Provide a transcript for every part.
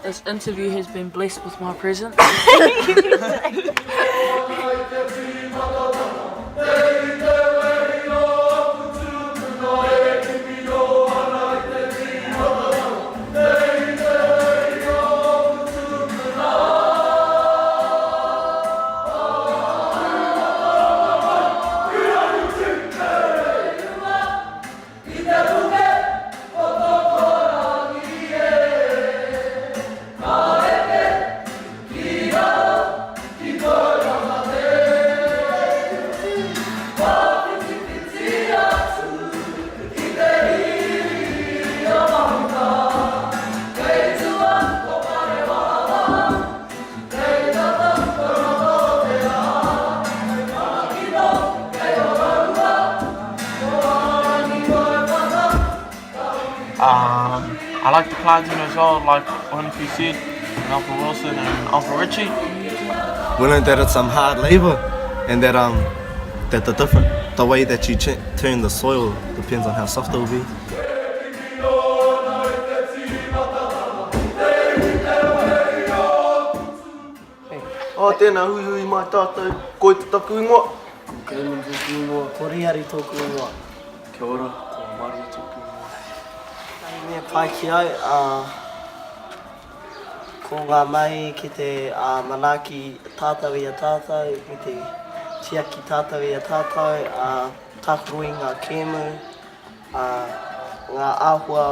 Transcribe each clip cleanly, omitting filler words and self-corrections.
This interview has been blessed with my presence. Um, I like the planting as well, like Honfi said, and Uncle Wilson and Uncle Richie. We learned that it's um, hard labour and that, um, that the different, the way that you ch turn the soil depends on how soft it will be. Oh, tēnā, huihui mai tātou, ko te taku ingoa. Ko Cayman tōku ingoa. Ko Rihari tōku ingoa. Kia ora, ko Maria tōku ingoa. Tētahi mea pai ki au, ā, ko ngā mahi ki te manaaki tātou i a tātou, me te tiaki tātou i a tātou, ā, tākaro i ngā kēmu, ā, ngā āhua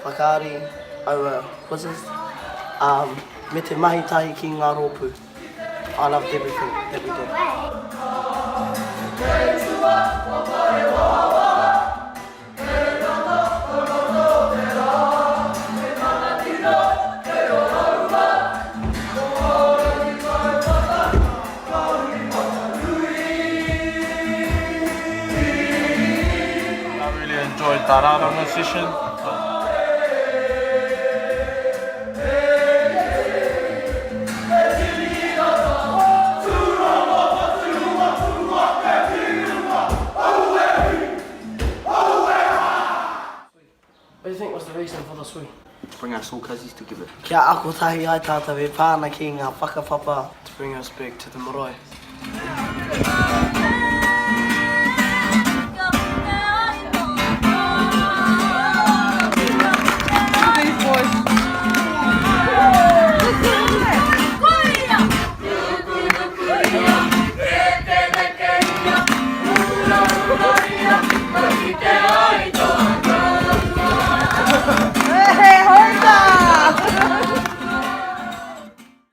whakaari, aua quizzes, ā, me te mahi tahi ki ngā rōpū. I loved everything that we did. I really enjoyed that raranga session. What do you think was the reason for this hui? To bring us all cousins together. Kia ako tahi ai tātou e pā ana ki ngā whakapapa. To bring us back to the marae.